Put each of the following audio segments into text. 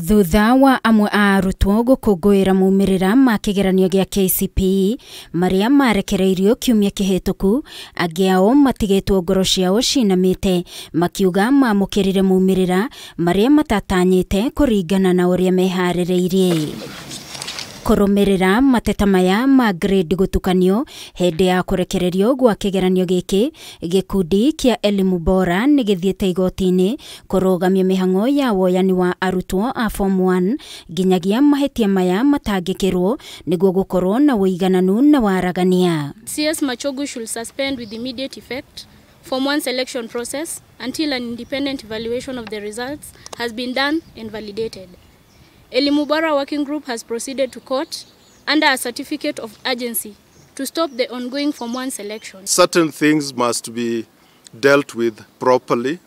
Thutha wa amwe a arutwo gũkũngũĩra maumĩrĩra ma kĩgeranio gĩa KCPE marĩa marekereirio kiumia kĩhĩtũku, angĩ ao matigĩtwo ngoro ciao cinamĩte makiuga mamũkĩrire maumĩrĩra marĩa matatanyĩte kũringana na ũrĩa meharĩrĩirie. Kũrũmĩrĩra mateta maya ma grade gũtukanio hĩndĩ ya kũrekererio gwa kĩgeranio gĩkĩ, gĩkundi kĩa Elimu Bora nĩ gĩthiĩte igoti-inĩ kũrũgamia mĩhang'o ya woyani wa arutwo a form 1 nginyagia mahĩtia maya matangĩkĩrwo nĩguo gũkorwo na ũigananu na waragania. CS Machogu should suspend with immediate effect Form 1 selection process until an independent evaluation of the results has been done and validated. Elimu Bora Working Group has proceeded to court under a certificate of urgency to stop the ongoing Form 1 selection. Certain things must be dealt with properly,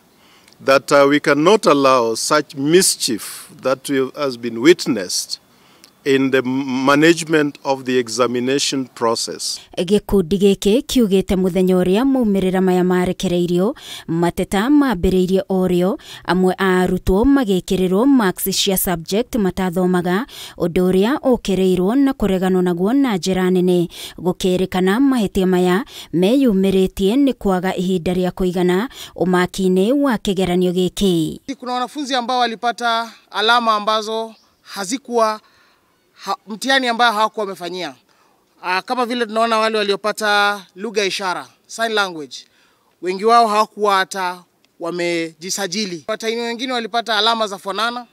that we cannot allow such mischief that has been witnessed in the management of the examination process. Gĩkundi gĩkĩ kiugĩte mũthenya ũrĩa maumĩrĩra maya marekereirio mateta mambĩrĩirie orĩo, amwe a arutwo magĩkĩrĩrwo marks cia subject matathomaga, ũndũ ũrĩa ũkĩrĩirwo na kũreganwo naguo na njĩra nene. Gũkĩrĩkana mahĩtia maya meyumĩrĩtie nĩ kwaga ihinda rĩa kũigana ũmaki-inĩ wa kĩgeranio gĩkĩ. Kuna wanafunzi ambao walipata alama ambazo hazikuwa mtihani ambao hawakuwa wamefanyia. Kama vile tunaona wale waliopata lugha ishara, sign language, wengi wao hawakuwa hata wamejisajili. Watahiniwa wengine walipata alama za fanana,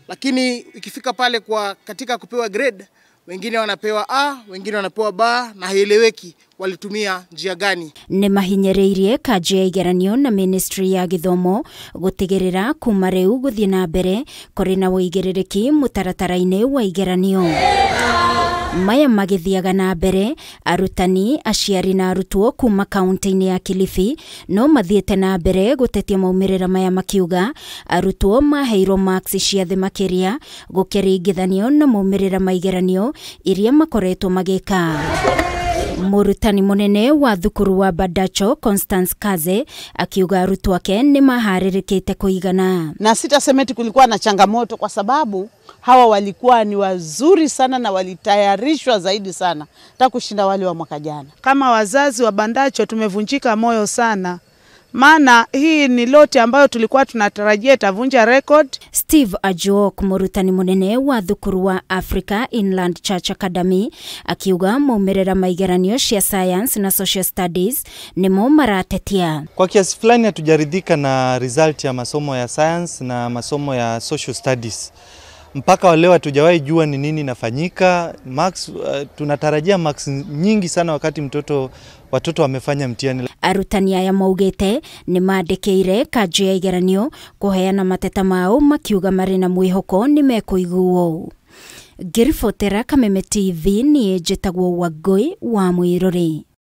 lakini ikifika pale kwa katika kupewa grade, wengine wanapewa A, wengine wanapewa B, na haieleweki walitumia njia gani. Nĩ mahinyĩrĩirie kanjũ ya igeranio na ministry ya gĩthomo gũtigĩrĩra kuma rĩu gũthiĩ na mbere kũrĩ na ũigĩrĩrĩki mũtaratara-inĩ wa igeranio. Maya magĩthiaga na mbere, arutani, aciari na arutwo kuma kaunti-inĩ ya Kilifi no mathiĩte na mbere gũtetia maumĩrĩra maya makiuga arutwo maheirwo marks cia thĩ makĩria gũkĩringithanio na maumĩrĩra ma igeranio iria makoretwo magĩka. Mũrutani mũnene wa thukuru wa Badacho Constance Kaze akiuga arutwo ake nĩ maharĩrĩkĩte kũigana. Na sitasema eti kulikuwa na changamoto kwa sababu hawa walikuwa ni wazuri sana na walitayarishwa zaidi sana hata kushinda wale wa mwaka jana. Kama wazazi wa Bandacho tumevunjika moyo sana, maana hii ni loti ambayo tulikuwa tunatarajia itavunja record. Steve Ajuok, mũrutani mũnene wa thukuru wa Africa Inland Church Academy, akiuga maumĩrĩra ma igeranio cia science na social studies nĩmo maratetia. Kwa kiasi fulani hatujaridhika na result ya masomo ya science na masomo ya social studies. Mpaka wa leo hatujawahi jua ni nini inafanyika. Marks, tunatarajia marks nyingi sana wakati watoto wamefanya mtihani. Arutani aya maugĩte nĩ mandĩkĩire kanjũ ya igeranio kũheana mateta mao makiuga marĩ na mwĩhoko nĩ mekũiguo. Ngĩribotera Kameme TV, niĩ njĩtagwo Wangũi wa Mwĩrũrĩ.